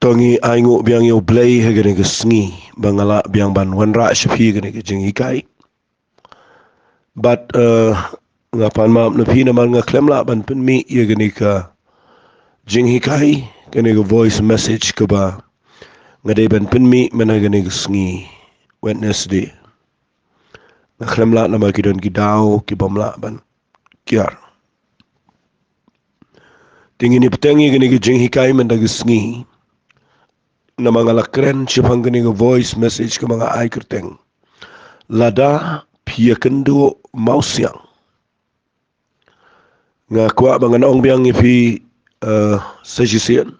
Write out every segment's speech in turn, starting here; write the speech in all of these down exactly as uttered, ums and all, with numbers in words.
To ngi ai nguh biang ïa U Blei ha kane ka sngi ba nga lah biang ban wanrah sha phi kane ka jinghikai. Bad, eh, nga pan map na phi namar nga khlem lah ban pynmih ïa kane ka jinghikai, kane ka voice message kaba nga dei ban pynmih mynta kane ka sngi Wednesday. Nga khlem lah namar ki don ki daw ki bym lah ban kiar. Te ngin ïa bteng ïa kane ka jinghikai mynta ka sngi. Namar nga la kren shaphang kane ka voice message kaba nga ai kyrteng, Lada phi ïakynduh mawsiang. Nga kwah ba ngan ong biang ïa phi, eh, sa shisien.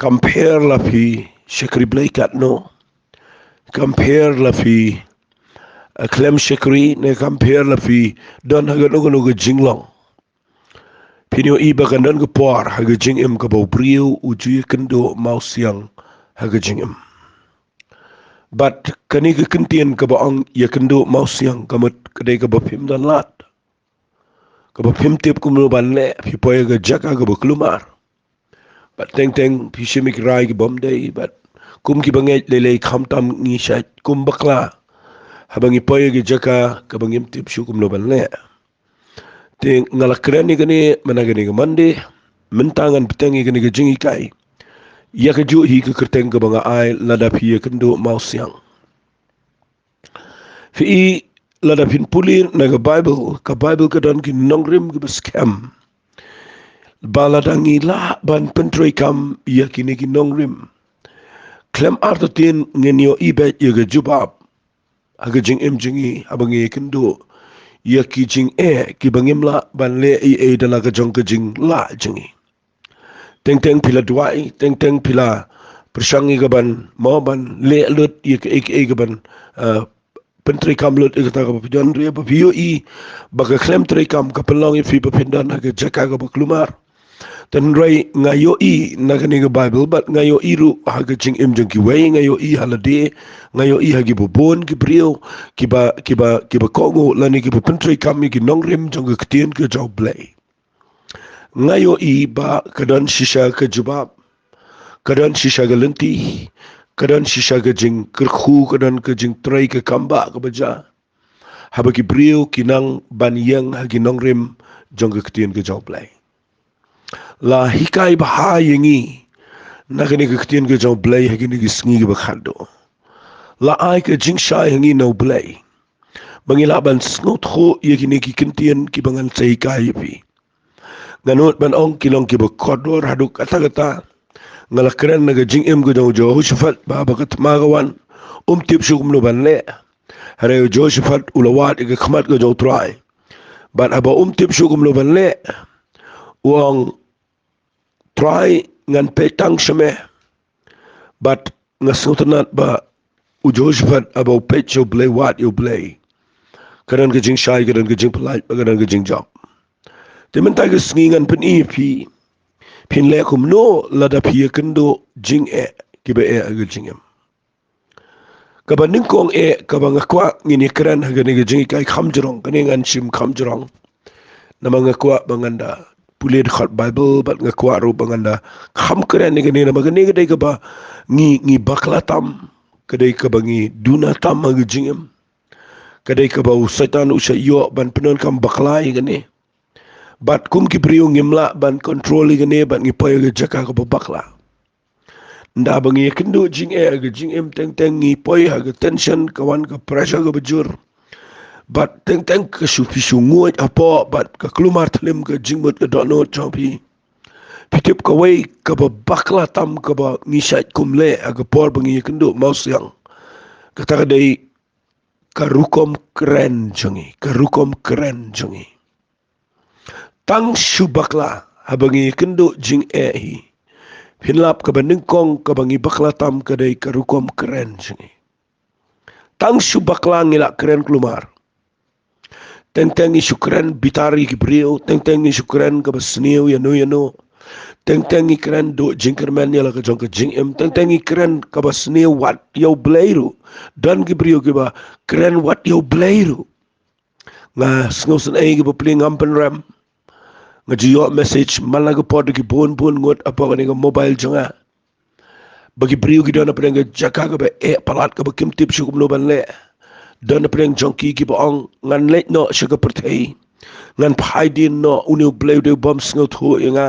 Kam pher la phi shakri Blei katno. Kam pher la phi, eh, khlem shakri, ne kam pher la phi don ha kano kano ka jinglong. Phin ïohi ba kan don ka por ha ka jingim kaba u briew u ju ïakynduh mawsiang ha ka jingim. Bad kane ka kyntien kaba ong ïakynduh mawsiang ka mut ka dei kaba phim don lad. Kaba phim tip kumno ban leh, phi poi ha ka jaka kaba kulmar. Bad teng teng phi shim ïa ki rai ki bym dei, bad kum ki bangeit lei lei khamtam ngi shait kum bakla haba ngi poi ha ka jaka kaba ngim tip shuh kumno ban leh. Te nga la kren ïa kane mynta kane ka Monday, mynta ngan bteng ïa kane ka jinghikai ïa kajuh hi ka kyrteng kaba nga ai, Lada phi ïakynduh mawsiang. Phi i, lada phin pule na ka Bible, ka Bible ka don ki nongrim kiba skhem. Ba lada ngi lah ban pyntreikam ïa kine ki nongrim, khlem artatien ngin ïohi beit ïa ka jubab ha ka jingim jong ngi haba ngi ïakynduh ïa ki jingeh kiba ngim lah ban leh ei ei da la ka jong ka jinglah jong ngi. Teng teng phi la duwai, teng teng phi la pyrshang ïa ka ban, mo, ban leh lut ïa kaei kaei ka ban, eh, pyntreikam lut ïa kata kaba phi don, hynrei ba phi ïohi ba ka khlem treikam ka pynlong ïa phi ba phin don ha ka jaka kaba kulmar. Te hynrei nga ïohi na kane ka Bible, bad nga ïohi ruh ha ka jingim jong kiwei, nga ïohi ha lade, nga ïohi ha kiba bun ki briew kiba, kiba, kiba kohnguh lane kiba pyntreikam ïa ki nongrim jong ka ktien ka jong U Blei. Nga ïohi ba ka don shisha ka jubab, ka don shisha ka lynti, ka don shisha ka jingkyrkhu, ka don ka jingtrei ka kam ba kaba jia haba ki briew ki nang ban ïeng ha ki nongrim jong ka ktien ka jong U Blei. La hikai bha ïa ngi na kane ka ktien ka jong U Blei ha kine ki sngi kiba khatduh. La ai ka jingshai ha ngi na U Blei ba ngi lah ban sngewthuh ïa kine ki kyntien kiba ngan sa hikai ïa phi. Nga nud ban ong ki long kiba kordor haduh katta katta. Nga la kren na ka jingim ka jong u Jehoshaphat, ba haba ka thma ka wan, um tip shuh kumno ban leh. Hynrei u Jehoshaphat u la wad ïa ka khmat ka jong U Trai. Bad haba um tip shuh kumno ban leh, u ong, Trai, ngan peit tang sha me. Bad nga sngewtynnat ba u Jehoshaphat haba u peit sha U Blei, wad ïa U Blei, ka don ka jingshai, ka don ka jingpyllait, ka don ka jingjop. Te mynta ka sngi ngan pyni ïa phi, phin leh kumno lada phi ïakynduh jingeh kiba eh ha ka jingim. Kaba nyngkong eh kaba nga kwah ngin ïakren ha kane ka jinghikai kham jrong, kane ngan shim kham jrong. Namar nga kwah ba ngan da pule dkhot Bible, bad nga kwah ruh ba ngan da kham kren ïa kane, namar kane ka dei kaba ngi, ngi bakla tam, ka dei kaba ngi duna tam ha ka jingim. Ka dei kaba u Soitan u shah ïoh ban pyndonkam bakla ïa kane. Bad kum ki briew ngim lah ban control ïa kane, bad ngi poi ha ka jaka kaba bakla. Ynda ba ngi ïakynduh jingeh ha ka jingim, teng teng ngi poi ha ka tension, ka wan ka pressure kaba jur. Bad teng teng ka shu, phi shu nguid hapoh, bad ka kulmar thlem ka jingmut ka dohnud jong phi. Phi tip kawei kaba bakla tam kaba ngi shait kum leh ha ka por ba ngi ïakynduh mawsiang, kata ka dei ka rukom kren jong ngi, ka rukom kren jong ngi. Tang shu bakla haba ngi ïakynduh jingeh hi. Phin lap, kaba nyngkong kaba ngi bakla tam ka dei ka rukom kren jong ngi. Tang shu bakla ngi la kren kulmar. Teng teng ngi shu kren bitar ïa ki briew, teng teng ngi shu kren kaba sniew ïano ïano. Teng teng ngi kren duh jingkyrmen ïa la ka jong ka jingim, teng teng ngi kren kaba sniew wat ïa U Blei ruh. Don ki briew kiba kren wat ïa U Blei ruh. Nga sngewsynei, kiba plie ngam pynrem. Nga ju ïoh message man la ka por da ki bun bun ngut hapoh kane ka mobile jong nga. ba ki briew ki don hapdeng ka jaka kaba eh palat kaba kim tip shuh kumno ban leh. Don hapdeng jong ki kiba ong, ngan leit noh sha ka pyrthei, ngan phai dien noh, une u Blei u dei u bym sngewthuh ïa nga.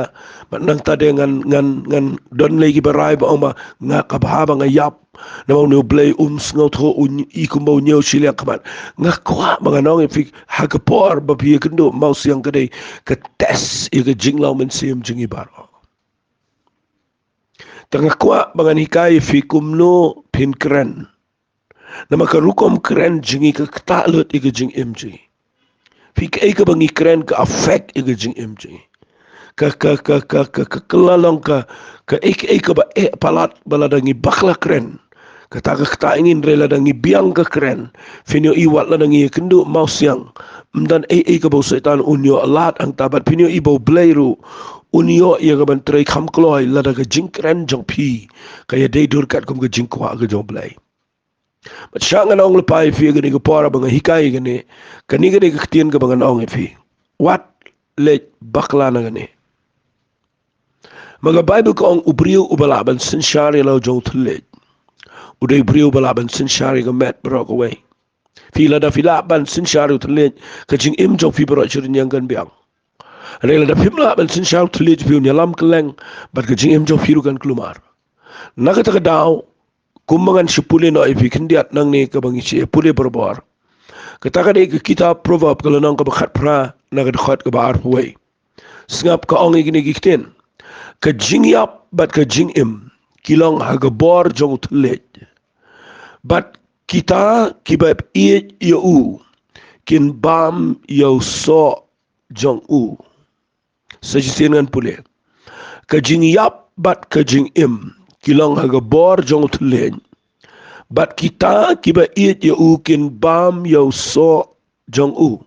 Bad nangta de ngan, ngan, ngan don lei kiba rai ba ong ba nga, ka bha ba nga ïap, namar une u Blei um sngewthuh, u ny-, i kumba u ñiew shiliang khmat. Nga kwah ba ngan ong ïa phi, ha ka por ba phi ïakynduh mawsiang ka dei ka test ïa ka jinglong mynsiem jong ngi baroh. Te nga kwah ba ngan hikai ïa phi kumno phin kren. Namar ka rukom kren jong ngi ka ktah lut ïa ka jingim jong ngi. Phi, kaei kaba ngi kren ka affect ïa ka jingim jong ngi. Ka, ka, ka, ka, ka, ka, ka la long ka, kaei, kaei kaba eh palat ba lada ngi bakla kren, kata ka ktah ïa ngi, hynrei lada ngi biang ka kren, phin ïohi wat lada ngi ïakynduh mawsiang, ym don ei ei kaba u Soitan un ïoh lad hangta, bad phin ïohi ba u Blei ruh un ïoh ïa kaban trei kham kloi lada ka jingkren jong phi ka ïadei dur katkum ka jingkwah ka jong u Blei. Bad sha ngan ong lypa ïa phi ha kane ka por ba nga hikai ïa kane, kane ka dei ka ktien kaba ngan ong ïa phi. Wat leit bakla na kane. Ma ka Baibl ka ong, u briew uba lah ban synshar ïa la u jong u thylliej, u dei u briew uba lah ban synshar ïa ka met baroh kawei. Phi, lada phi lah ban synshar ïa u thylliej, ka jingim jong phi baroh shi rynïeng kan biang. Hynrei lada phim lah ban synshar ïa u thylliej, phi, un ïalam kylleng, bad ka jingim jong phi ruh kan kulmar. Na kata ka daw, kumba ngan shu pule noh ïa phi khyndiat nangne kaba ngi shu pule barabor, kata ka dei ka kitab Proverb ka lynnong kaba khatphra na ka dkhot kaba arphew wei. Sngap, ka ong ïa kine ki ktien: Ka jingïap bad ka jingim ki long ha ka bor jong u thylliej, bad kita kiba ïeit ïa u kin bam ïa u soh jong u. Sa shisien ngan pule: Ka jingïap bad ka jingim ki long ha ka bor jong u thylliej, bad kita kiba ïeit ïa u kin bam ïa u soh jong u.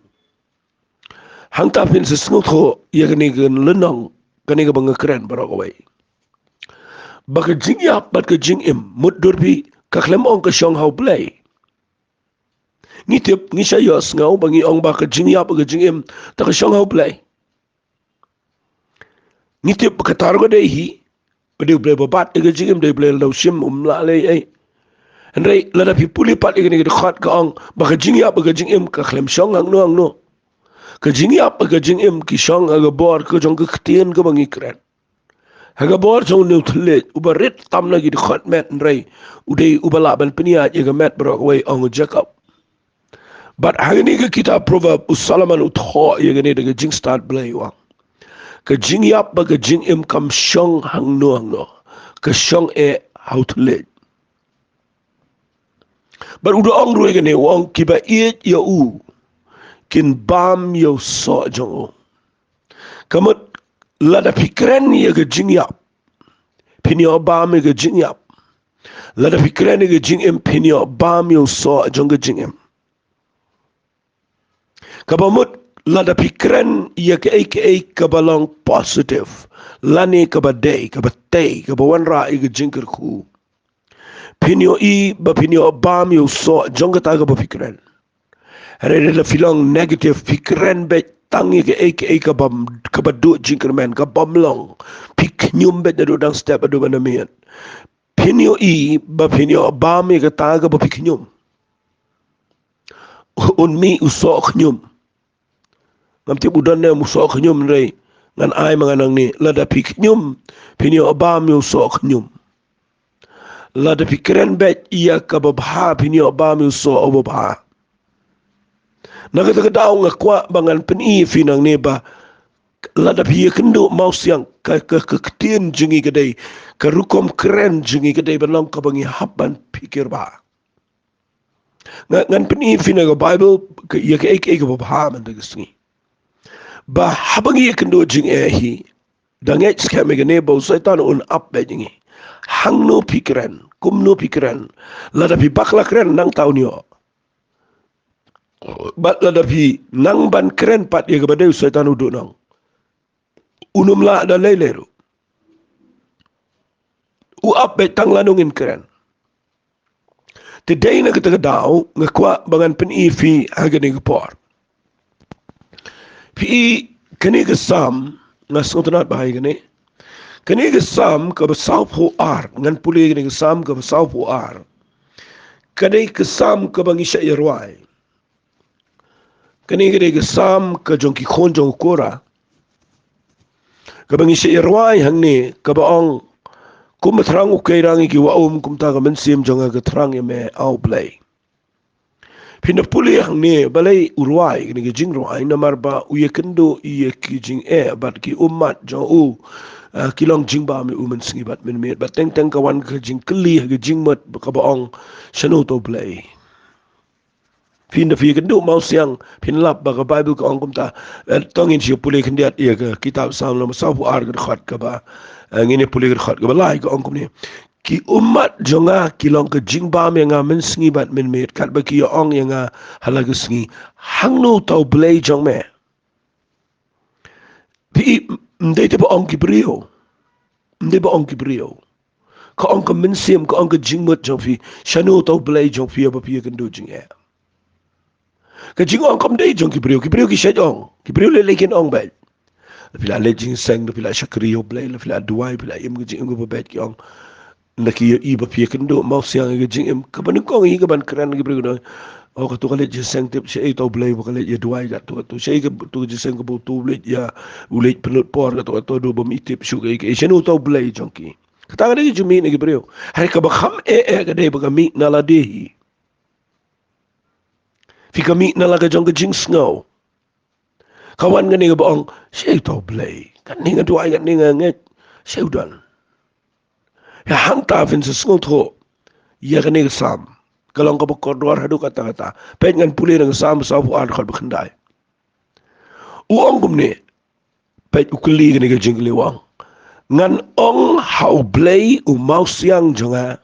Hangta phin sa sngewthuh ïa kane ka lynnong, kane kaba nga kren baroh kawei, ba ka jingïap bad ka jingim, mutdur phi, ka khlem ong ka shong ha u Blei. Ngi tip, ngi shu ïohsngew ba ngi ong ba ka jingïap, ka jingim, te ka shong ha u Blei. Ngi tip ba kata ruh ka dei hi, ba dei u Blei ba bat ïa ka jingim, dei u Blei la u shim, um lah lei ei. Hynrei lada phi pule pat ïa kane ka dkhot, ka ong ba ka jingïap, ka jingim, ka khlem shong hangno hangno. Ka jingïap, ka jingim ki shong ha ka bor ka jong ka ktien kaba ngi kren. Ha ka bor jong une u thylliej, uba rit tam na ki dkhot met, hynrei u dei uba lah ban pynïaid ïa ka met baroh kawei, ong u Jakob. Bad ha kane ka kitab Proverb, u Solomon u thoh ïa kane da ka jingstad Blei, u ong: Ka jingïap bad ka jingim kam shong hangno hangno, ka shong eh ha u thylliej. Bad u da ong ruh ïa kane, u ong: Kiba ïeit ïa u kin bam ïa u soh jong u. Ka mut, lada phi kren ïa ka jingïap, phin ïoh bam ïa ka jingïap. Lada phi kren ïa ka jingim, phin ïoh bam ïa u soh jong ka jingim. Kaba mut, lada phi kren ïa kaei kaei kaba long positive, lane kaba dei, kaba tei, kaba wanrah ïa ka jingkyrkhu, phin ïohi ba phin ïoh bam ïa u soh jong kata kaba phi kren. Hynrei lada phi long negative, phi kren beit tang ïa kaei kaei kaba, kaba duh jingkyrmen, kaba ym long, phi khñium beit naduh dang step haduh ba na miet, phin ïohi ba phin ïoh bam ïa kata kaba phi khñium. Un mih u soh khñium. Ngam tip u don ne em u soh khñium, hynrei ngan ai ma nga nangne: Lada phi khñium, phin ïoh bam ïa u soh khñium. Lada phi kren beit ïa kaba bha, phin ïoh bam ïa u soh uba bha. Na kata ka daw nga kwah ba ngan pyni ïa phi nangne ba lada phi ïakynduh mawsiang, ka, ka, ka ktien jong ngi ka dei, ka rukom kren jong ngi ka dei ban long kaba ngi hap ban pyrkhat bha. Nga, ngan pyni ïa phi na ka Baibl, ka, ïa kaei kaei kaba bha mynta ka sngi. Ba haba ngi ïakynduh jingeh hi, da ngeit skhem ïa kane ba u Soitan un ap beit ïa ngi. Hangno phi kren, kumno phi kren, lada phi bakla kren, nangta un ïoh. Bad lada phi nang ban kren pat ïa kaba dei, u Soitan u duh nong. Un ym lah da lei lei ruh. U ap beit tang lano ngin kren. Te dei na kata ka daw nga kwah ba ngan pyni ïa phi ha kane ka por. Phi i kane ka Salm, nga sngewtynnat bha ïa kane. Kane ka Salm kaba sawphew ar, ngan pule kane ka Salm kaba sawphew ar. Kane ka Salm kaba ngi shah ïa rwai. Kane ka dei ka Salm ka jong ki khun jong u Korah. Kaba ngi shah ïa rwai hangne, kaba ong, kumba thrang u Kynrang ïa ki wah um, kumta ka mynsiem jong nga ka thrang ïa me, A U Blei. Phin da pule hangne, balei u rwai kane ka jingrwai, namar ba u ïakynduh ïa ki jingeh bad ki ummat jong u, ah, ki long jingbam ïa u mynsngi bad mynmiet, bad teng teng ka wan ka jingkylli ha ka jingmut kaba ong, shano uta U Blei. Phin da phi ïakynduh mawsiang, phin lap ba ka Baibl ka ong kumta. Eh, to ngin sa pule khyndiat ïa ka kitab Salm number sawphew ar, ka dkhot kaba, eh, ngin ïa pule ka dkhot kaba lai, ka ong kumne. Ki ummat jong nga ki long ka jingbam ïa nga mynsngi bad mynmiet, katba ki ïa ong ïa nga ha la ka sngi, hangno uta U Blei jong me? Phi, ym dei te ba ong ki briew. Ym dei ba ong ki briew. Ka ong ka mynsiem, ka ong ka jingmut jong phi. Shano uta U Blei jong phi, ba phi ïakynduh jingeh? Ka jingong kam dei jong ki briew, ki briew ki shait ong. Ki briew lei lei kin ong beit. Phi la leit jingïaseng, phi la shakri ïa U Blei, phi la duwai, phi la im ka jingim kaba beit, ki ong. Nda ki ïa i ba phi ïakynduh mawsiang ïa ka jingim, kaba nyngkong hi kaban kren ki briew, ki ong, oh, kato ka leit jingïaseng, tip shaei uta U Blei ba ka leit ïa duwai kato, kato, shaei kato ka jingïaseng kaba uto u leit ïa, u leit pynlut por kato, kato, duh bym i tip shuh kaei kaei, shano uta U Blei jong ki. Kata ka dei ka jingmih na ki briew. Hynrei kaba kham eh eh ka dei ba ka mih na lade hi. Phi, ka mih na la ka jong ka jingsngew. Ka wan kane kaba ong, shaei uta U Blei? Katne nga duwai, katne nga ngeit, shaei u don? Ïa, hangta phin sa sngewthuh ïa kane ka Salm. Ka long kaba kordor haduh katta katta. Peit, ngan pule na ka Salm sawphew ar, dkhot ba khyndai. U ong kumne, peit, u kylli kane ka jingkylli, u ong, ngan ong ha U Blei u mawsiang jong nga,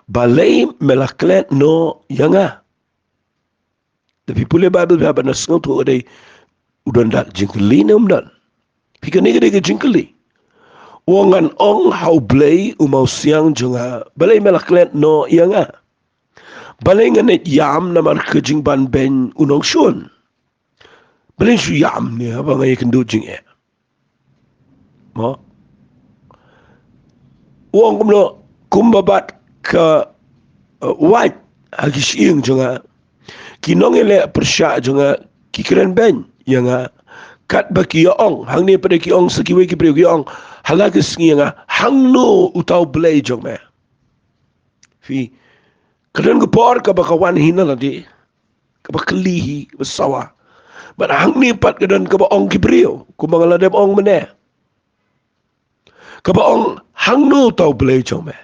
balei me la klet noh ïa nga? Da phi pule Baibl phi hap ban sngewthuh ka dei, u don da ka jingkylli ne um don? Phi, kane ka dei ka jingkylli. U ong, ngan ong ha U Blei u mawsiang jong nga, balei me la klet noh ïa nga? Balei ngan ïam namar ka jingbanbeiñ u nongshun? Balei shu ïam ne haba nga ïakynduh jingeh? Mo? U ong kumno, kumba bat ka, eh, wait ha ki shyieng jong nga, ki nongïaleh pyrshah jong nga ki kren beiñ ïa nga, katba ki ïa ong, hangne pat ki ong sa kiwei ki briew, ki ong ha la ka sngi ïa nga, hangno uta U Blei jong me? Phi, ka don ka por kaba ka wan hi na lade, kaba kylli hi, kaba sawa. Bad hangne pat ka don kaba ong ki briew, kumba nga la dep ong mynne. Kaba ong, hangno uta U Blei jong me?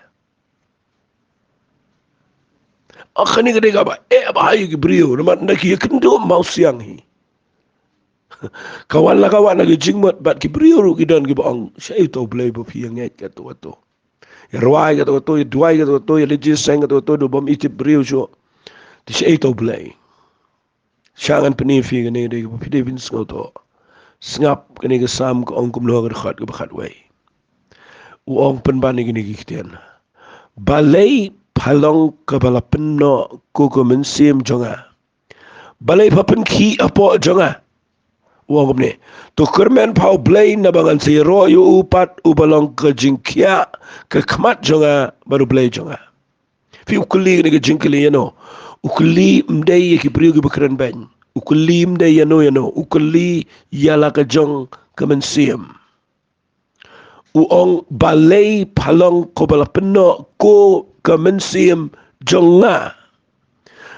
Ah, kane ka dei kaba eh bha ïa ki briew, namar nda ki ïakynduh mawsiang hi. Ka wan la ka wan na ka jingmut, bad ki briew ruh ki don kiba ong, shaei uta U Blei ba phi ïa ngeit kato kato, ïa rwai kato kato, ïa duwai kato kato, ïa leit jingïaseng kato kato, duh bym i tip briew shuh? Te shaei uta U Blei? Sha ngan pyni phi kane ka dei kaba phi dei phin sngewthuh. Sngap kane ka Salm ka ong kumno, ka dkhot kaba khatwei. U ong, pynban ïa kine ki ktien. Balei pha long kaba la pynnoh, ko ka mynsiem jong nga? Balei pha pynkhih hapoh jong nga? U ong kumne, to kyrmen pha ha U Blei, naba ngan sa ïaroh ïa u pat uba long ka jingkhiah ka khmat jong nga bad U Blei jong nga. Phi, u kylli kane ka jingkylli ïano? U kylli ym dei ïa ki briew kiba kren beiñ. U kylli ym dei ïano ïano. U kylli ïa la ka jong ka mynsiem. U ong, balei pha long kaba la pynnoh, ko ka mynsiem jong nga?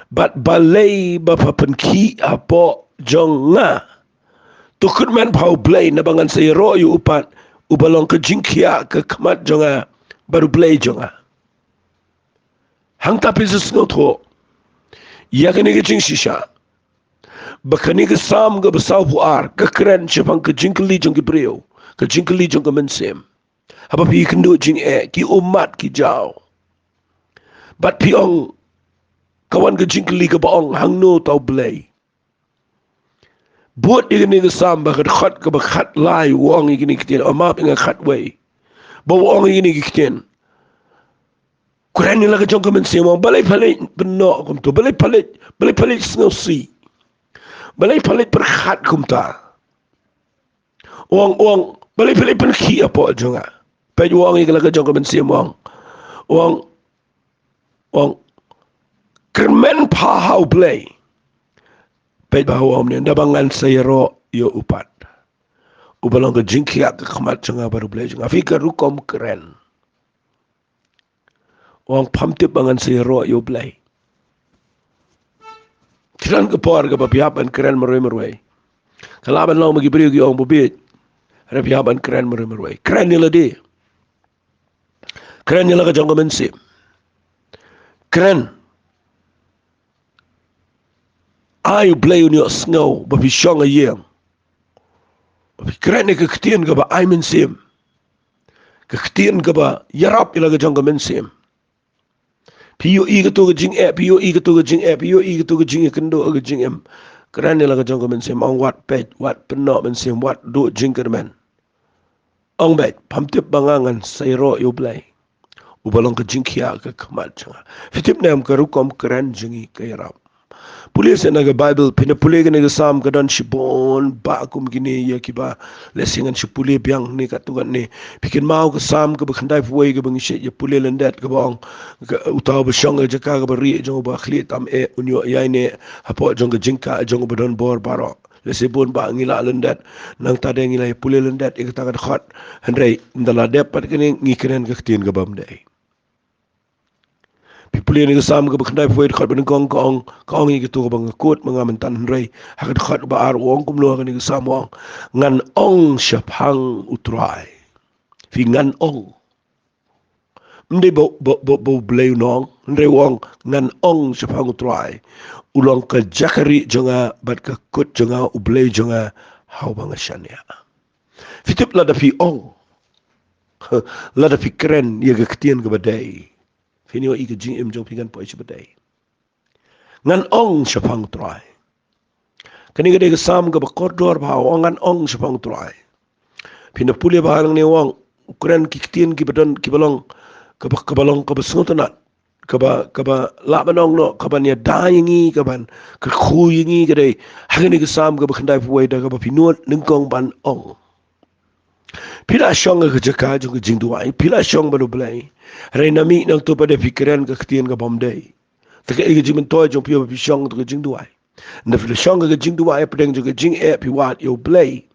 Bad balei ba pha pynkhih hapoh jong nga? To kyrmen pha ha U Blei, naba ngan sa ïaroh ïa u pat uba long ka jingkhiah ka khmat jong nga bad U Blei jong nga. Hangta phin sa sngewthuh ïa kane ka jingshisha, ba kane ka Salm kaba sawphew ar ka kren shaphang ka jingkylli jong ki briew, ka jingkylli jong ka mynsiem, haba phi ïakynduh jingeh, ki ummat ki jaw. Bad phi ong, ka wan ka jingkylli kaba ong, hangno uta U Blei? Bud ïa kane ka Salm, ba ka dkhot kaba khatlai u ong ïa kine ki ktien, oh, map, ïa nga, khatwei. Ba u ong ïa kine ki ktien. Kren ïa la ka jong ka mynsiem, u ong, balei pha leit pynnoh kumto? Balei pha leit, balei pha leit sngewsih? Balei pha leit pyrkhat kumta? U ong, u ong, balei pha leit pynkhih hapoh jong nga? Peit u ong ïa ka la ka jong ka mynsiem u ong. U ong, u ong, kyrmen pha ha U Blei. Peit ba u ong ne, nda ba ngan sa ïaroh ïa u pat, uba long ka jingkhiah ka khmat jong nga bad U Blei jong nga. Phi, ka rukom kren. U ong pham tip ba ngan sa ïaroh ïa U Blei. Kren ka por kaba phi hap ban kren marwei marwei. Ka lah ban long ba ki briew ki ong ba bieit. Hynrei phi hap ban kren marwei marwei. Kren ïa lade. Kren ïa la ka jong ka mynsiem. Kren. Ai U Blei un ïohsngew ba phi shong ha ïing. Ba phi kren ïa ka ktien kaba ai mynsiem. Ka ktien kaba ïarap ïa la ka jong ka mynsiem. Phi ïohi kato ka jingeh, phi ïohi kato ka jingeh, phi ïohi kato ka jingïakynduh ha ka jingim. Kren ïa la ka jong ka mynsiem, ong wat peit, wat pynnoh mynsiem, wat duh jingkyrmen. Ong beit, pham tip ba nga ngan sa ïaroh ïa U Blei, uba long ka jingkhiah ka khmat jong nga. Phi tip ne em, ka rukom kren jong ngi ka ïarap. Pule seh na ka Baibl, phin da pule kane ka Salm ka don shibun bah kum kine ïa kiba lehse ngan shu pule biang ne katto katne. Phi kynmaw ka Salm kaba khyndaiphew wei kaba ngi shait ïa pule lyndet, kaba ong, ka, uta uba shong ha ka jaka kaba rieh jong uba khlieh tam eh, un ïoh ïaineh hapoh jong ka jingkah jong uba don bor baroh. Lehse bun bah ngi la lyndet, nangta de ngi la ïa pule lyndet ïa kata ka dkhot. Hynrei ynda la dep pat kane, ngi kren ka ktien ka bym dei. Phi pule na ka Salm kaba khyndaiphew wei dkhot ba nyngkong, ka ong, ka ong ïa kito kiba nga kut ma nga mynta, hynrei ha ka dkhot ba ar u ong kumno ha kane ka Salm, u ong, ngan ong shaphang U Trai. Phi, ngan ong. Ym dei ba, ba, ba, ba U Blei un ong, hynrei u ong, ngan ong shaphang U Trai. U long ka jaka rieh jong nga bad ka kut jong nga, U Blei jong nga, ha uba nga shaniah. Phi tip, lada phi ong, lada phi kren ïa ka ktien kaba dei, phin ïohi ka jingim jong phi kan poi sha ba dei. Ngan ong shaphang U Trai. Kane ka dei ka Salm kaba kordor bha, u ong ngan ong shaphang U Trai. Phin da pule bha nangne, u ong, u kren ki ktien kiba don, kiba long, kaba, kaba long kaba sngewtynnat, kaba, kaba lah ban ong noh, kaban ïada ïa ngi, kaban kyrkhu ïa ngi, ka dei ha kane ka Salm kaba khyndaiphew wei, da kaba phi nud nyngkong ban ong. Phi la shong ha ka jaka jong ka jingduwai, phi la shong bad U Blei. Hynrei na mih nangto pat de phi kren ka ktien ka bym dei, te kaei ka jingmyntoi jong phi ba phi shong ha ka jingduwai? Ynda phi la shong ha ka jingduwai, hapdeng jong ka jingeh phi wad ïa U Blei.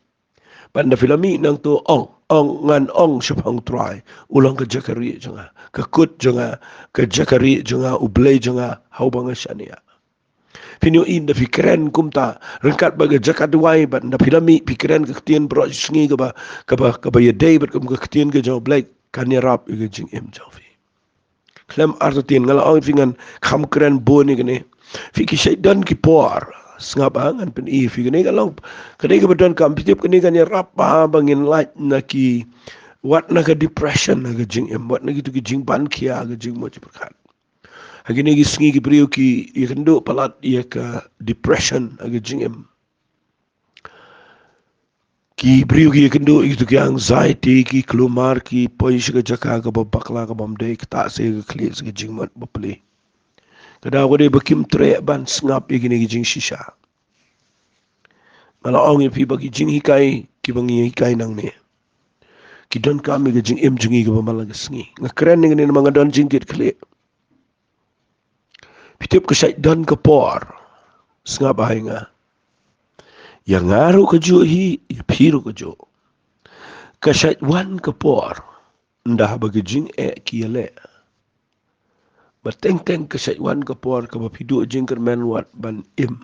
Bad ynda phi la mih nangto, ong, ong, ngan ong shaphang U Trai. U long ka jaka rieh jong nga, ka kut jong nga, ka jaka rieh jong nga, U Blei jong nga, ha uba nga shaniah. Phin ïohi ynda phi kren kumta ryngkat bad ka jaka duwai, bad ynda phi la mih phi kren ka ktien baroh shi sngi kaba, kaba, kaba ïadei bad kum ka ktien ka jong U Blei, kan ïarap ïa ka jingim jong phi. Khlem artatien, nga la ong ïa phi, ngan kham kren bun ïa kane. Phi, ki shait don ki por, sngap, ha, ngan pyni ïa phi, kane ka long, kane kaba donkam. Phi tip, kane kan ïarap bha ba ngin lait na ki, wat na ka depression ha ka jingim, wat na kito ki jingban khia ha ka jingmut jingpyrkhat. Ha kine ki sngi ki briew ki ïakynduh palat ïa ka depression ha ka jingim. Ki briew ki ïakynduh ïa kito ki anxiety, ki kulmar, ki poi sha ka jaka kaba bakla, kaba ym dei, ktah sha ka khlieh, sha ka jingmut bapli. Ka daw ka dei ba kim treh ban sngap ïa kine ki jingshisha. Nga la ong ïa phi ba ki jinghikai kiba ngi hikai nangne, ki donkam ïa ka jingim jong ngi kaba man la ka sngi. Nga kren ïa kane namar nga don jingkit khlieh. Phi tip, ka shait don ka por, sngap bha ïa nga. Ïa nga ruh kajuh hi, ïa phi ruh kajuh. Ka shait wan ka por, ynda haba ki jingeh ki ïaleh, ba teng teng ka shait wan ka por kaba phi duh jingkyrmen wat ban im.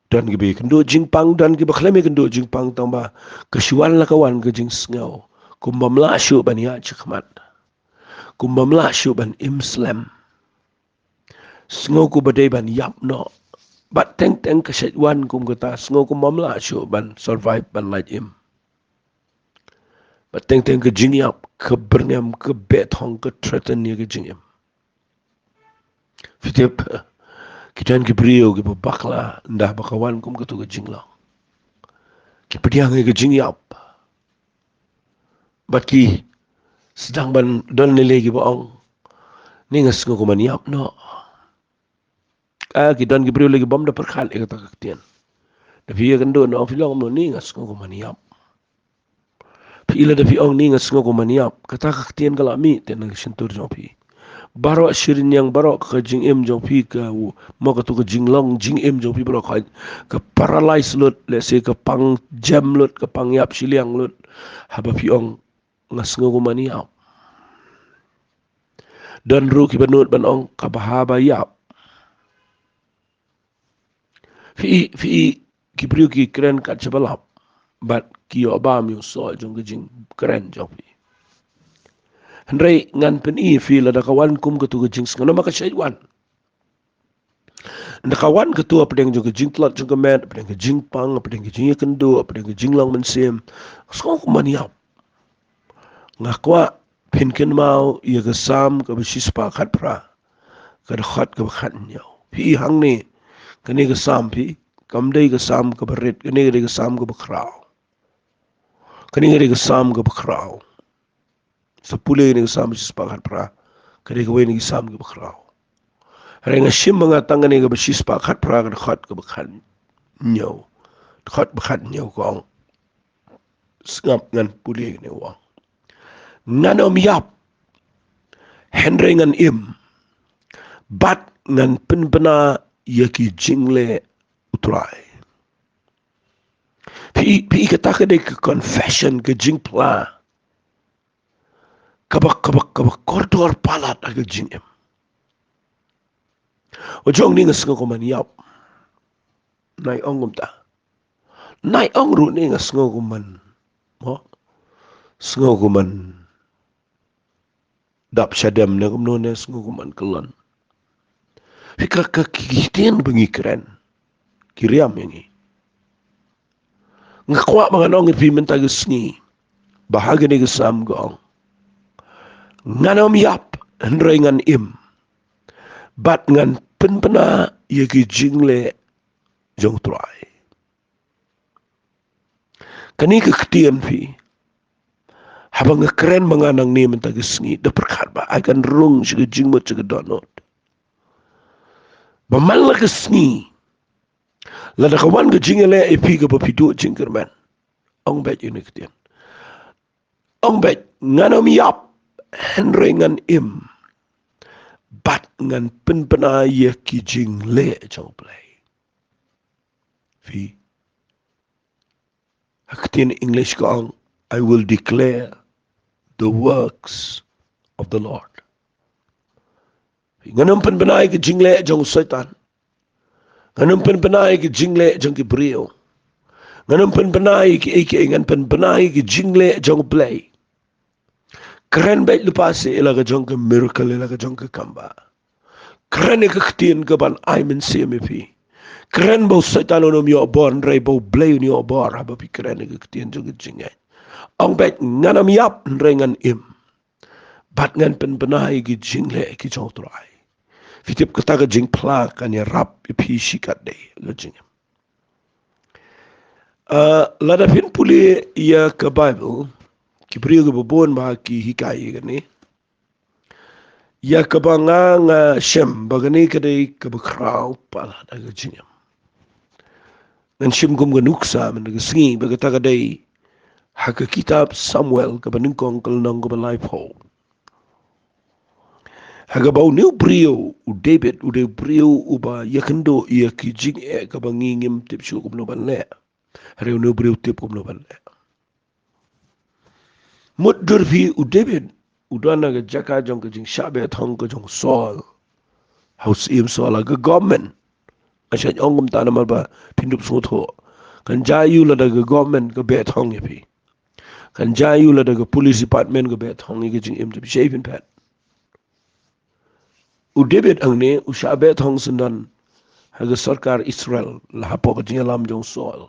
Don kiba ïakynduh jingpang, don kiba khlem ïakynduh jingpang, tangba ka shu wan la ka wan ka jingsngew kum bym lah shuh ban ïaid shakhmat, kum bym lah shuh ban im slem. Sngew kum ba dei ban ïap noh. Bad teng teng ka shait wan kum kata, sngew kum bym lah shuh ban survive, ban lait im. Bad teng teng ka jingïap ka byrngem, ka beh thong, ka threaten ïa ka jingim. Phi tip, ki don ki briew kiba bakla ynda ba ka wan kum kato ka jinglong. Ki pdiang ïa ka jingïap. Bad ki sdang ban don lei lei kiba ong, ni nga sngew kum ban ïap noh. Ah, ki don ki briew lei kiba ym da pyrkhat ïa kata ka ktien. Da phi ïakynduh noh, phi long kumno, ni nga sngew kum ban ïap. Phi, lada phi ong ni nga sngew kum ban ïap, kata ka ktien ka la mih te na ka shyntur jong phi. Baroh shi rynïeng, baroh ka jingim jong phi, ka u-, mo katu ka jinglong jingim jong phi, baroh ka, ka paralyze lut, lehse ka pang jem lut, ka pang ïap shiliang lut. Haba phi ong nga sngew kum ban ïap. Don ruh kiba nud ban ong ka bha ba ïap. Phi, phi, ki briew ki kren kat shaba lap. Bad ki ïoh bam ïa u soh jong ka jingkren jong phi. Hynrei ngan pyni phi lada ka wan kum katu ka jingsngew namar ka shait wan. Lada ka wan katu hapdeng jong ka jingtlot jong ka met, hapdeng ka jingpang, hapdeng ka jingïakynduh, hapdeng ka jinglong mynsiem. Sngew kum ban ïap. Nga kwah phin kynmaw ïa ka Salm kaba shispah khatphra, ka dkhot kaba khathynñiew. Phi i hangne, kane ka Salm phi, kam dei ka Salm kaba rit, kane ka dei ka Salm kaba khraw. Kane ka dei ka Salm kaba khraw. Sa pule kane ka Salm shispah khatphra, ka dei kawei na ki Salm kaba khraw. Hynrei nga shim ma nga tang kane kaba shispah khatphra, ka dkhot kaba khathynñiew. Dkhot ba khathynñiew ka ong. Sngap ngan pule kane u ong. Ngan ym ïap, hynrei ngan im. Bad ngan pynbna ïa ki jingleh U Trai. Phi, phi, kata ka dei ka confession, ka jingphla. Kaba, kaba, kaba kordor palat ha ka jingim. U ong ni nga sngew kum ban ïap. Nai ong kumta. Nai ong ruh ni nga sngew kum ban. Mo? Sngew kum ban dap shadem ne kumno ne sngew kum ban kyllon. Phi, ka, ka, ki, ki ktien ba ngi kren ki riam ïa ngi. Nga kwah ba ngan ong ïa phi mynta ka sngi ba ha kane ka Salm ka ong, ngan ym ïap hynrei ngan im. Bad ngan pynbna ïa ki jingleh jong U Trai. Kane ka ktien phi, haba nga kren ma nga nangne mynta ka sngi, da pyrkhat ba ai kan rung sha ka jingmut sha ka dohnud. Ba man la ka sngi, lada ka wan ka jingïaleh ïa phi kaba phi duh jingkyrmen, ong beit ïa kane ka ktien. Ong beit, ngan ym ïap hynrei ngan im. Bad ngan pynbna ïa ki jingleh jong U Blei. Phi, ha ka ktien English ka ong, I will declare the works of the Lord. Phi, ngan ym pynbna ïa ki jingleh jong u Soitan. Ngan ym pynbna ïa ki jingleh jong ki briew. Ngan ym pynbna ïa ki, ïa ki, ngan pynbna ïa ki jingleh jong U Blei. Kren beit lypa seh ïa la ka jong ka miracle, ïa la ka jong ka kambah. Kren ïa ka ktien kaban ai mynsiem ïa phi. Kren ba u Soitan un ym ïoh bor hynrei ba U Blei un ïoh bor haba phi kren ïa ka ktien jong ka jingngeit. Ong beit, ngan ym ïap hynrei ngan im. Bad ngan pynbna ïa ki jingleh ki jong U Trai. Phi tip kata ka jingphla kan ïarap ïa phi shikatdei ha ka jingim. Ah, lada phin pule ïa ka Bible, ki briew kiba bun ba ki hikai ïa kane. Ïa kaba nga, nga shem ba kane ka dei kaba khraw palat ha ka jingim. Ngan shim kum ka nuksa mynta ka sngi ba kata ka dei ha ka kitab Samuel kaba nyngkong ka lynnong kaba laiphew. Ha kaba une u briew u David u dei u briew uba ïakynduh ïa ki jingeh kaba ngi ngim tip shuh kumno ban leh. Hynrei une u briew u tip kumno ban leh. Mutdur phi, u David u don ha ka jaka jong ka jingshah beh thong ka jong u Saul. Ha u Syiem Saul, ha ka government. Nga shait ong kumta namar ba phin dup sngewthuh. Kan jia aïu lada ka government ka beh thong ïa phi? Kan jia aïu lada ka police department ka beh thong ïa ka jingim jong phi? Shai phin phet. U David hangne u shah beh thong syndon ha ka sorkar Israel, la hapoh ka jingïalam jong u Saul.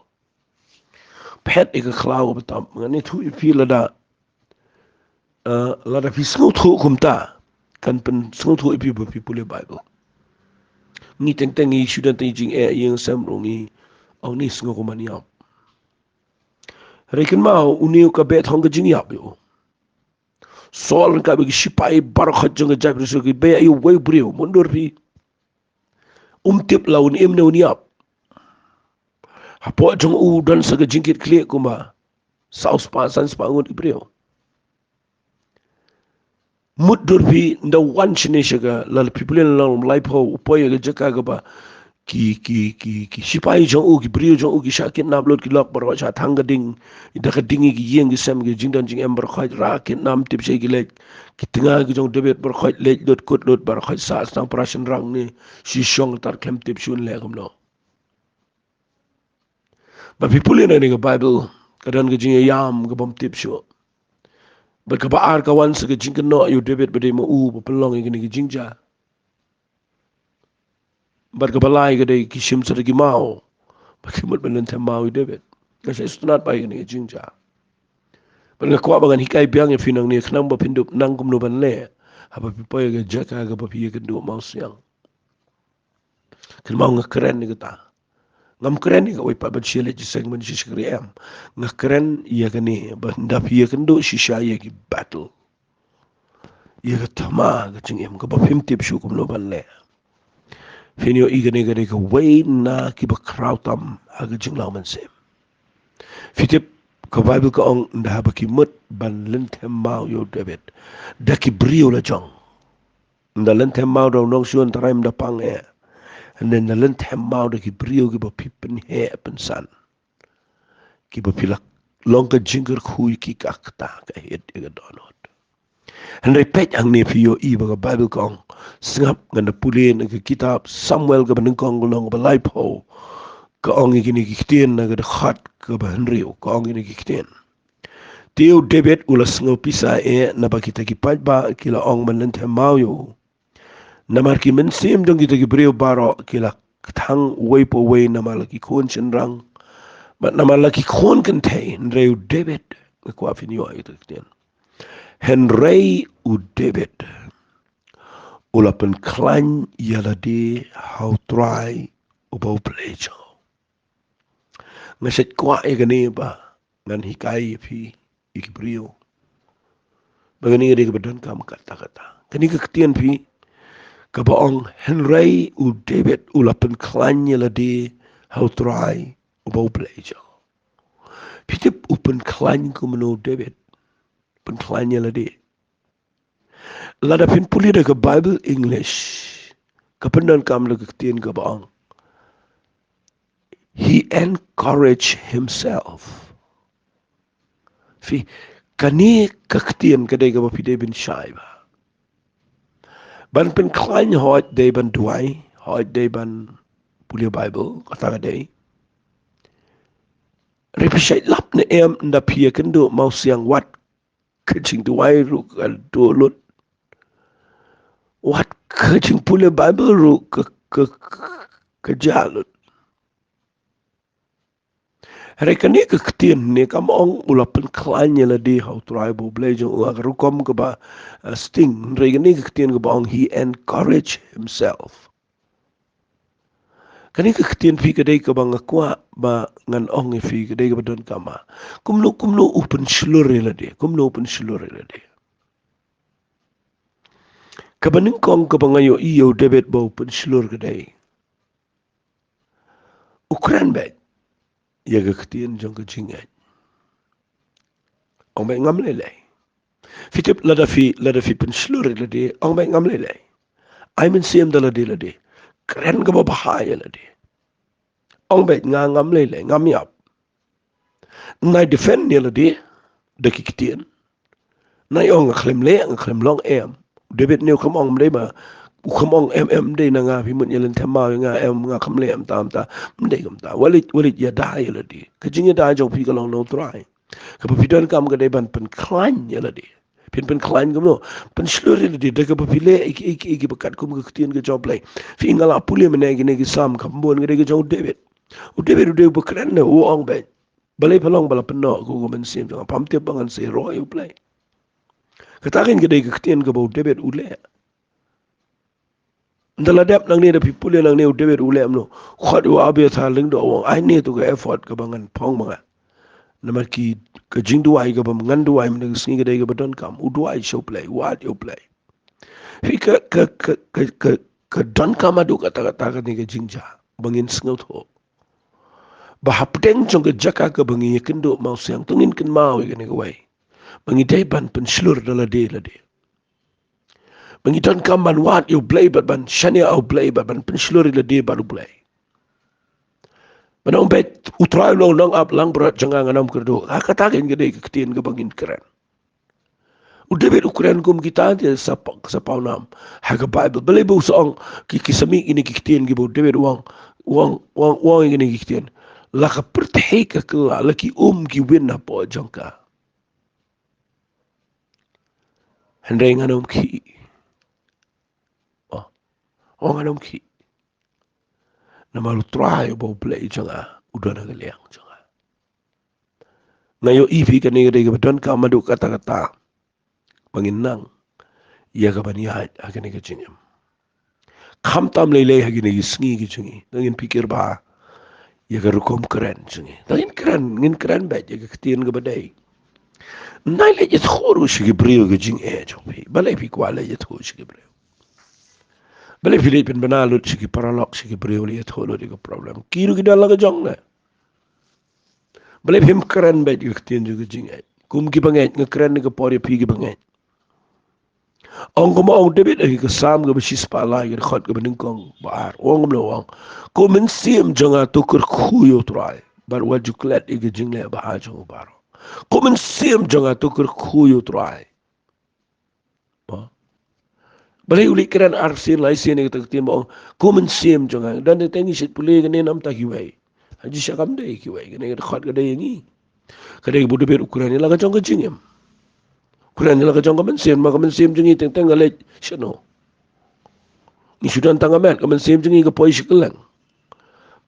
Phet ïa ka khlaw kaba tam. Ngan ïathuh ïa phi lada, eh, lada phi sngewthuh kumta, kan pynsngewthuh ïa phi ba phi pule Bible. Ngi teng teng ngi shu don tang ïa jingeh, ïing sem ruh ngi ong ni sngew kum ban ïap. Hynrei kynmaw, une u ka beh thong ka jingïap ïa u. Saul ryngkat bad ki shipai baroh jong ka jaitbynriew Israel ki beh ïa uwei u briew, mutdur phi. Um tip la un im ne un ïap. Hapoh jong u don sa ka jingkitkhlieh kumba Saw spah, san spah ngut ki briew. Mut dur phi, ynda wan shane sha ka, la phi pule na Laiphew, u poi ïa ka jaka kaba ki, ki, ki, ki shipai jong u, ki briew jong u, ki shah kidnap lut, ki lok baroh sha thang ka ding, da ka ding ïa ki ïing ki sem, ki jingdon jingem baroh khoit, ra kidnap tip sha ki leit, ki tnga ki jong u David baroh khoit, leit lut kut lut baroh khoit, sah tang para shynrang ne shishong, tar khlem tip shuh leh kumno. Ba phi pule na kane ka Baibl, ka don ka jingïaïam kabym tip shuh. Bad kaba ar ka wan sa ka jingkynnoh ïa u David ba dei ma u ba pynlong ïa kane ka jingjia. Bad kaba lai ka dei ki shim sa da ki maw ba ki mut ban lynthem maw ïa u David. Nga shait sngewtynnat bha ïa kane ka jingjia. Bad nga kwah ba ngan hikai biang ïa phi nangne khnang ba phin dup nang kumno ban leh haba phi poi ïa ka jaka kaba phi ïakynduh mawsiang. Kynmaw, nga kren ïa kata. Ngam kren ïa kawei pat ban shu leit shisha ban shu shakri, em. Nga kren ïa kane ba ynda phi ïakynduh shisha ïa ki battle, ïa ka thma ka jingim kaba phim tip shuh kumno ban leh, phin ïohi kane ka dei kawei na kiba khraw tam ha ka jinglong mynsiem. Phi tip, ka Baibl ka ong ynda haba ki mut ban lynthem maw ïa u David da ki briew la jong. Ynda lynthem maw da u nongshun trai ym da pang eh. Hynrei ynda lynthem maw da ki briew kiba phi pynheh pynsan, kiba phi la long ka jingkyrkhu ïa ki, ka kata ka hit ïa ka dohnud. Hynrei peit hangne phi ïohi ba ka Baibl ka ong, sngap, ngan da pule na ka kitab Samuel kaba nyngkong, ka lynnong kaba laiphew, ka ong ïa kine ki ktien, na ka dkhot kaba hynriew ka ong ïa kine ki ktien. Te u David u la sngewpisa eh naba kita ki paidbah ki la ong ban lynthem maw ïa u. Namar ki mynsiem jong kita ki briew baroh ki la kthang uwei pa uwei, namar la ki khun shynrang bad namar la ki khun kynthei, hynrei u David, nga kwah phin ïohi ïa kita ki ktien. Hynrei u David u la pynkhlaiñ ïa lade ha u Trai uba u Blei jong. Nga shait kwah ïa kane ba ngan hikai ïa phi, ïa ki briew, ba kane ka dei kaba donkam katta katta. Kane ka ktien phi, kaba ong, hynrei u David u la pynkhlaiñ ïa lade ha u Trai uba u Blei jong. Phi tip u pynkhlaiñ kumno u David? Pynkhlaiñ ïa lade. Lada phin pule da ka Baibl English, ka pyndonkam da ka ktien kaba ong, he encouraged himself. Phi, kane ka ktien ka dei kaba phi dei ban shai bha. Ban pynkhlaiñ hooid dei ban duwai, hooid dei ban pule Baibl, kata ka dei. Hynrei phi shait lap ne em ynda phi ïakynduh mawsiang, wat ka jingduwai ruh ka duh lut, wat ka jingpule Baibl ruh ka, ka, ka, ka jah lut. Hynrei kane ka ktien ne kam ong u la pynkhlaiñ ïa lade ha u Trai uba u Blei jong u ha ka rukom kaba, uh, sting. Hynrei kane ka ktien kaba ong, he encouraged himself. Kane ka ktien phi ka dei kaba nga kwah ba ngan ong ïa phi, ka dei kaba donkam. Kumno, kumno u pynshlur ïa lade, kumno u pynshlur ïa lade. Kaba nyngkong kaba nga ïohi ïa u David ba u pynshlur ka dei, u kren beit ïa ka ktien jong ka jingngeit. Ong beit, ngam lei lei. Phi tip, lada phi, lada phi pynshlur ïa lade, ong beit, ngam lei lei. Ai mynsiem da lade lade. Kren kaba bha ïa lade. Ong beit, nga ngam lei lei, ngam ïap. Nai defend ïa lade da ki ktien. Nai ong nga khlem leh, nga khlem long, em. U David ne u khlem ong, ym dei ba u khlem ong, em, em, ym dei na nga phi mut ïa lynthem maw ïa nga, em, nga khlem leh, em, tam ta. Ym dei kumta. Wat leit, wat leit ïada ïa lade. Ka jingïada jong phi ka long na u Trai. Kaba phi donkam ka dei ban pynkhlaiñ ïa lade. Phin pynkhlaiñ kumno? Pynshlur ïa lade da kaba phi leh ïa ki, ïa ki, ïa kiba katkum ka ktien ka jong U Blei. Phi, nga la pule mynne kine ki Salm, kaba bun ka dei ka jong u David. U David u dei uba kren, ne u ong beit, balei pha long ba la pynnoh ïa ka mynsiem jong nga? Pham tip ba ngan sa ïaroh ïa U Blei. Kata kein ka dei ka ktien kaba u David u leh. Ynda la dep nangne, da phi pule nangne, u David u leh kumno? Khot ïa u Abiathar lyngdoh, u ong, ai ne to ka ephod kaba ngan phong ma nga. Namar ki, ka jingduwai kaba ngan duwai mynne ka sngi ka dei kaba donkam. U duwai sha U Blei, u wad ïa U Blei. Phi, ka, ka, ka donkam haduh katta katta kane ka jingjia ba ngin sngewthuh ba hapdeng jong ka jaka kaba ngi ïakynduh mawsiang, to ngin kynmaw ïa kane kawei, ba ngi dei ban pynshlur da lade lade. Ba ngi donkam ban wad ïa U Blei bad ban shaniah ïa U Blei bad ban pynshlur ïa lade bad U Blei. Ban ong beit U Trai u long nongap langbrot jong nga, ngan ym kyrduh. Ha kata ka dei ka ktien kaba ngin kren. U David u kren kum kita te sa pa-, sa pawnam ha ka Baibl. Balei ba u sa ong ki, ki sa mih kine ki ktien kiba u David u ong, u ong, u ong, u ong kine ki ktien? La ka pyrthei ka kylla, la ki um ki win hapoh jong ka, hynrei ngan ym khih. Oh, oh, ngan ym khih. Namar U Trai uba U Blei jong nga u don ha ka liang jong nga. Nga ïohi phi, kane ka dei kaba donkam haduh katta katta ba ngin nang ïa ka ban ïaid ha kane ka jingim. Khamtam lei lei ha kine ki sngi ki jong ngi, to ngin pyrkhat bha ïa ka rukom kren jong ngi. To ngin kren, ngin kren beit ïa ka ktien kaba dei. Ym dei leit ïathuh ruh sha ki briew ka jingeh jong phi. Balei phi kwah leit ïathuh sha ki briew? Balei phi leit pynbna lut sha ki paralok, sha ki briew, leit ïathuh lut ïa ka problem? Ki ruh ki don la ka jong ne. Balei phim kren beit ïa ka ktien jong ka jingeh? Kum ki bangeit, nga kren ïa ka por ïa phi ki bangeit. Ong kumba ong David ha ka Salm kaba shispah lai, ka dkhot kaba nyngkong ba ar. Ong kumno, ong: Ko mynsiem jong nga, to kyrkhu ïa U Trai, bad wat ju klet ïa ka jingleh babha jong u baroh. Ko mynsiem jong nga, to kyrkhu ïa U Trai. Ba, balei u leit kren ar sien lai sien ïa kata ka ktien ba ong: Ko mynsiem jong nga. Don teng teng ngi shait pule kane namar ta kiwei. Haji sha kam dei kiwei, kane ka dkhot ka dei ïa ngi. Ka dei ba u David u kren ïa la ka jong ka jingim. U kren ïa la ka jong ka mynsiem, ma ka mynsiem jong ngi teng teng ka leit shano? Ngi shu don tang ka met, ka mynsiem jong ngi ka poi sha kylleng.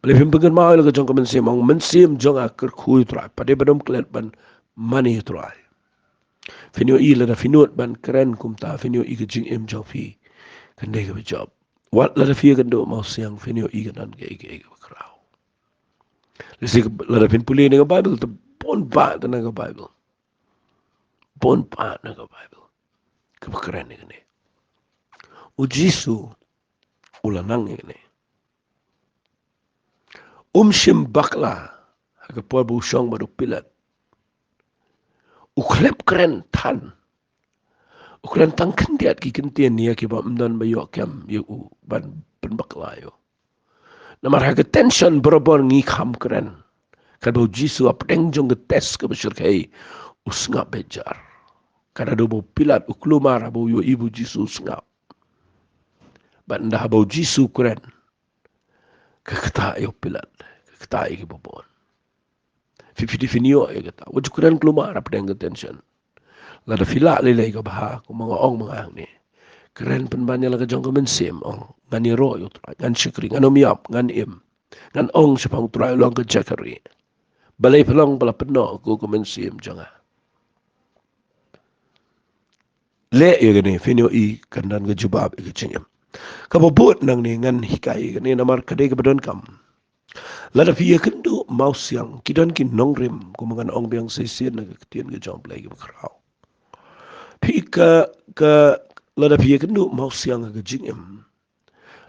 Balei phim pynkynmaw ïa la ka jong ka mynsiem? Ong: Mynsiem jong nga, kyrkhu ïa U Trai. Pat de ba dum klet ban mane ïa U Trai. Phin ïohi lada phi nud ban kren kumta, phin ïohi ka jingim jong phi kan dei kaba jop. Wat lada phi ïakynduh mawsiang, phin ïohi kan don kaei kaei kaba khraw. Lehse lada phin pule na ka Baibl, te bun bah te na ka Baibl, bun bah na ka Baibl kaba kren ïa kane. U Jisu u la nang ïa kane. Um shym bakla ha ka por ba u shong bad u Pilat. U khlem kren than. U kren tang khyndiat ki ktien ïa kiba ym don ba ïoh kem ïa u ban pynbakla ïa u. Namar ha ka tension barabor ngi kham kren. Katba u Jisu hapdeng jong ka test kaba shyrkhei, u sngap beit jar. Katba u Pilat u kulmar haba u ïohi ba u Jisu u sngap. Bad ynda haba u Jisu u kren, ka ktah ïa u Pilat, ka ktah ïa kiba bun. Phi, phi dei phin ïoh ïa kata. Wat ju kren kulmar hapdeng ka tension. Lada phi lah lei lei kaba bha, kumba nga ong ma nga hangne, kren pynban ïa la ka jong ka mynsiem, ong: Ngan ïaroh ïa U Trai, ngan shakri, ngan ym ïap, ngan im, ngan ong shaphang U Trai, u long ka jaka rieh. Balei phi long ba la pynnoh ko ka mynsiem jong nga? Leh ïa kane, phin ïohi kan don ka jubab ïa ka jingim. Kaba bud nangne ngan hikai ïa kane namar ka dei kaba donkam. Lada phi ïakynduh mawsiang, ki don ki nongrim, kumba ngan ong biang shisien na ka ktien ka jong U Blei kaba khraw. Phi ka, ka, lada phi ïakynduh mawsiang ha ka jingim,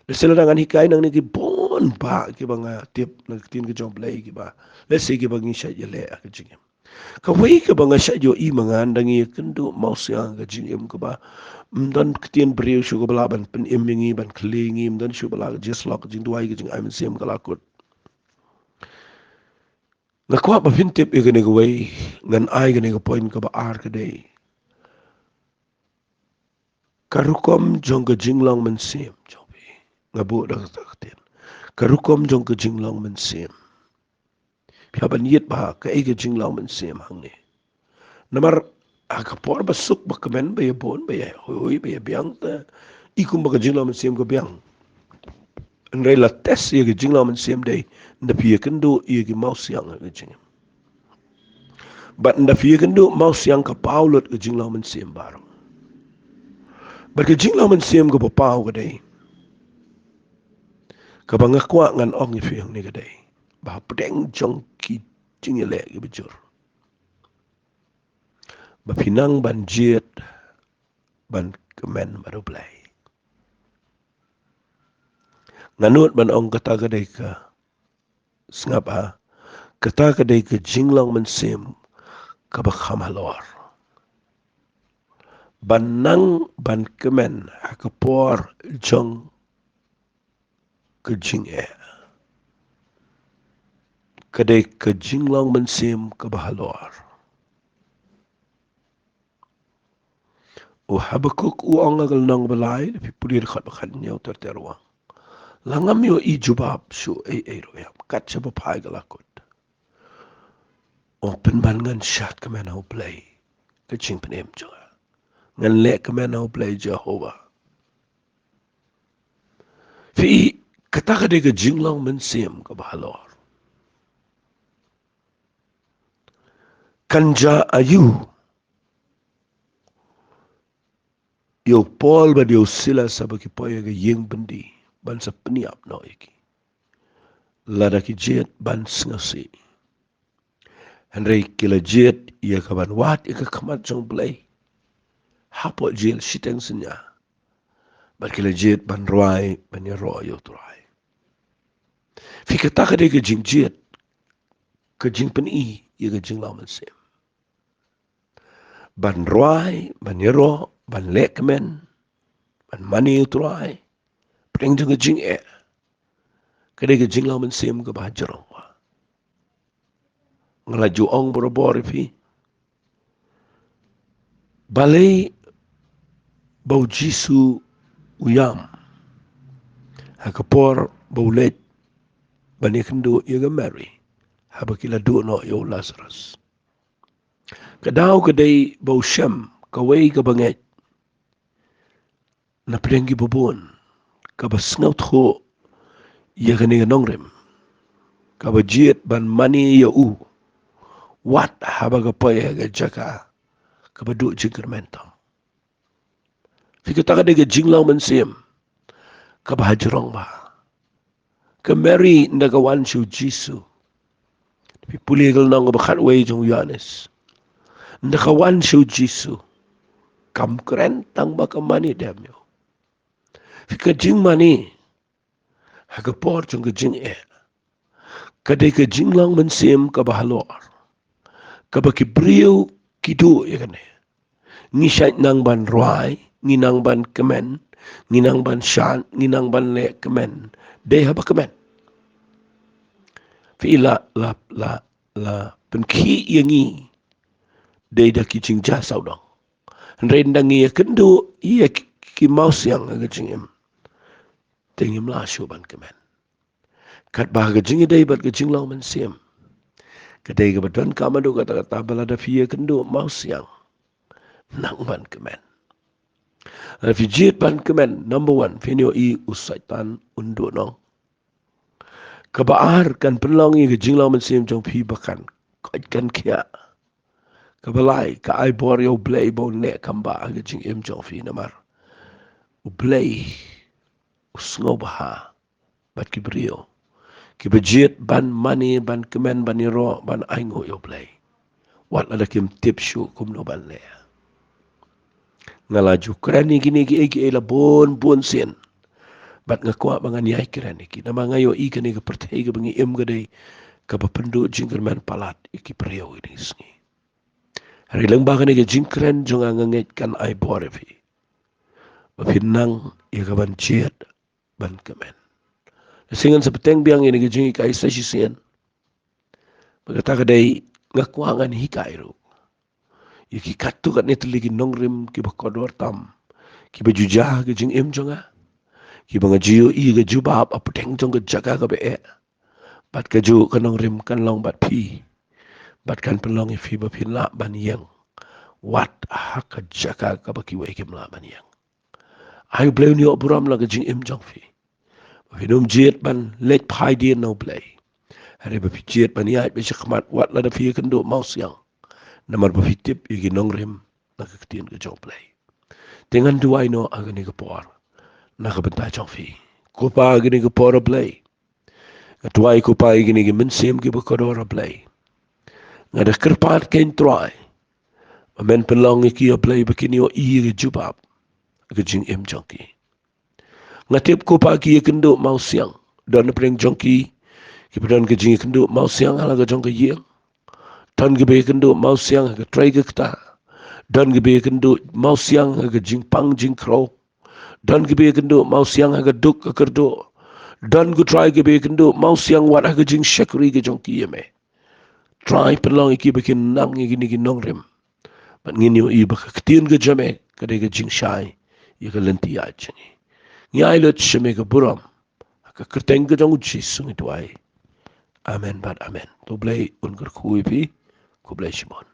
lehse lada ngan hikai nangne, ki bun bah kiba nga tip na ka ktien ka jong U Blei kiba, lehse kiba ngi shait ïaleh ha ka jingim. Kawei kaba nga shait ïohi ma nga, ynda ngi ïakynduh mawsiang ha ka jingim, kaba ym don ktien briew shuh kaba lah ban pynim ïa ngi, ban kylli ïa ngi, ym don shuh ba la ka jingïasyllok, ka jingduwai, ka jingai mynsiem ka la kut. Nga kwah ba phin tip ïa kane kawei, ngan ai kane ka point kaba ar, ka dei ka rukom jong ka jinglong mynsiem jong phi. Nga buh da kata ka ktien, ka rukom jong ka jinglong mynsiem. Phi hap ban ïit bha kaei ka jinglong mynsiem hangne. Namar ha ka por ba suk, ba kmen, ba ïabun, ba ïahuh, ba ïabiang, te i kumba ka jinglong mynsiem ka biang. Hynrei la test ïa ka jinglong mynsiem dei ynda phi ïakynduh ïa ki mawsiang ha ka jingim. Bad ynda phi ïakynduh mawsiang, ka paw lut ka jinglong mynsiem baroh. Bad ka jinglong mynsiem kaba paw ka dei kaba nga kwah ngan ong ïa phi hangne, ka dei ba hapdeng jong ki jingïaleh kiba jur, ba phin nang ban jied ban kmen bad U Blei. Nga nud ban ong kata ka dei ka, sngap ha, Kata ka dei ka jinglong mynsiem kaba kham halor. Ban nang ban kmen ha ka por jong ka jingeh. Ka dei ka jinglong mynsiem kaba halor. U Habakuk u ong ha ka lynnong ba lai, phi pule dkhot ba khathynñiew ter ter u ong: La ngam ïohi jubab shuh ei ei ruh ïap, kat shaba phai ka la kut. U ong pynban ngan shad kmen ha U Blei, ka jingpynim jong nga. Ngan leh kmen ha U Blei Jehobah. Phi i, kata ka dei ka jinglong mynsiem kaba halor. Kan jia aïu ïa u Paul bad ïa u Silas haba ki poi ha ka ïing byndi ban sa pynïap noh ïa ki, lada ki jied ban sngewsih? Hynrei ki la jied ïa ka ban wad ïa ka khmat jong U Blei hapoh jel shiteng synñia, bad ki la jied ban rwai ban ïaroh ïa U Trai. Phi, kata ka dei ka jingjied, ka jingpyni ïa ka jinglong mynsiem. Ban rwai, ban ïaroh, ban leh kmen, ban mane ïa U Trai hapdeng jong ka jingeh, ka dei ka jinglong mynsiem kaba hajrong bha. Nga la ju ong barabor ïa phi, balei ba U Jisu u ïam ha ka por ba u leit ban ïakynduh ïa ka Mary haba ki la duh noh ïa u Lazarus? Ka daw ka dei ba u shem kawei kaba ngeit na pdeng kiba bun, kaba sngewthuh ïa kane ka nongrim, kaba jied ban mane ïa u wat haba ka poi ha ka jaka kaba duh jingkyrmen tam. Phi, kata ka dei ka jinglong mynsiem kaba hajrong bha. Ka Mary ynda ka wan sha U Jisu, phi pule ka lynnong kaba khatwei jong u Ïoannis, ynda ka wan sha U Jisu, kam kren tang ba ka mane dem ïa u. Phi, ka jingmane ha ka por jong ka jingeh, ka dei ka jinglong mynsiem kaba halor, kaba ki briew ki duh ïa kane. Ngi shait nang ban rwai, ngi nang ban kmen, ngi nang ban shad, ngi nang ban leh kmen, dei haba kmen. Phi, la, la, la, la pynkhih ïa ngi dei da ki jingjia sawdong. Hynrei ynda ngi ïakynduh ïa ki, ki mawsiang ha ka jingim, te ngim lah shuh ban kmen. Katba ka jingïadei bad ka jinglong mynsiem, ka dei kaba donkam haduh katta katta ba lada phi ïakynduh mawsiang, nang ban kmen. Lada phi jied ban kmen, number one, phin ïohi u Soitan un duhnong. Kaba ar, kan pynlong ïa ka jinglong mynsiem jong phi ba kan koit kan khiah. Kaba lai, ka ai bor ïa U Blei ba un leh kam bha ha ka jingim jong phi, namar U Blei u sngewbha bad ki briew kiba jied ban mane, ban kmen, ban ïaroh, ban ainguh ïa U Blei, wat lada kim tip shuh kumno ban leh. Nga la ju kren ïa kine kiei kiei la bun bun sien, bad nga kwah ba ngan ïai kren ïa ki, namar nga ïohi kane ka pyrthei kaba ngi im ka dei kaba pynduh jingkyrmen palat ïa ki briew kine ki sngi. Hynrei lyngba kane ka jingkren jong nga, nga ngeit kan ai bor ïa phi ba phin nang ïa ka ban jied ban kmen. Lehse ngan sa bteng biang ïa kane ka jinghikai sa shisien, ba kata ka dei, nga kwah ngan hikai ruh ïa ki katto katne tylli ki nongrim kiba kordor tam, kiba ju jia ha ka jingim jong nga, kiba nga ju ïohi ka jubab hapdeng jong ka jaka kaba eh. Bad kajuh ka nongrim kan long bad phi, bad kan pynlong ïa phi ba phin lah ban ïeng wat ha ka jaka kaba kiwei kim lah ban ïeng. Ai U Blei un ïoh burom la ka jingim jong phi, ba phin ym jied ban leit phai dien na U Blei, hynrei ba phi jied ban ïaid beit shakhmat wat lada phi ïakynduh mawsiang, namar ba phi tip ïa ki nongrim na ka ktien ka jong U Blei. Te ngan duwai noh ha kane ka por na ka bynta jong phi. Ko Pa, ha kane ka por, A Blei, nga duwai, ko Pa, ïa kine ki mynsiem kiba kordor, A Blei. Nga da kyrpad, ko Trai, ba men pynlong ïa ki, A Blei, ba kin ïohi ïa ka jubab ha ka jingim jong ki. Nga tip, ko Pa, ki ïakynduh mawsiang, don napdeng jong ki Kiba don ka jingïakynduh mawsiang ha la ka jong ka ïing. Don kiba ïakynduh mawsiang ha ka trei ka ktah. Don kiba ïakynduh mawsiang ha ka jingpang jingkhrew. Don kiba ïakynduh mawsiang ha ka duk ka kyrduh. Don, ko Trai, kiba ïakynduh mawsiang wat ha ka jingshakri ka jong ki ïa me. Trai, pynlong ïa ki ba kin nang ïa kine ki nongrim. Bad ngin ïohi ba ka ktien ka jong me ka dei ka jingshai ïa ka lynti ïaid jong ngi. Ngi ai lut sha me ka burom. Ha ka kyrteng ka jong U Jisu ngi duwai. Amen bad amen. To U Blei un kyrkhu ïa phi. Khublei shibun.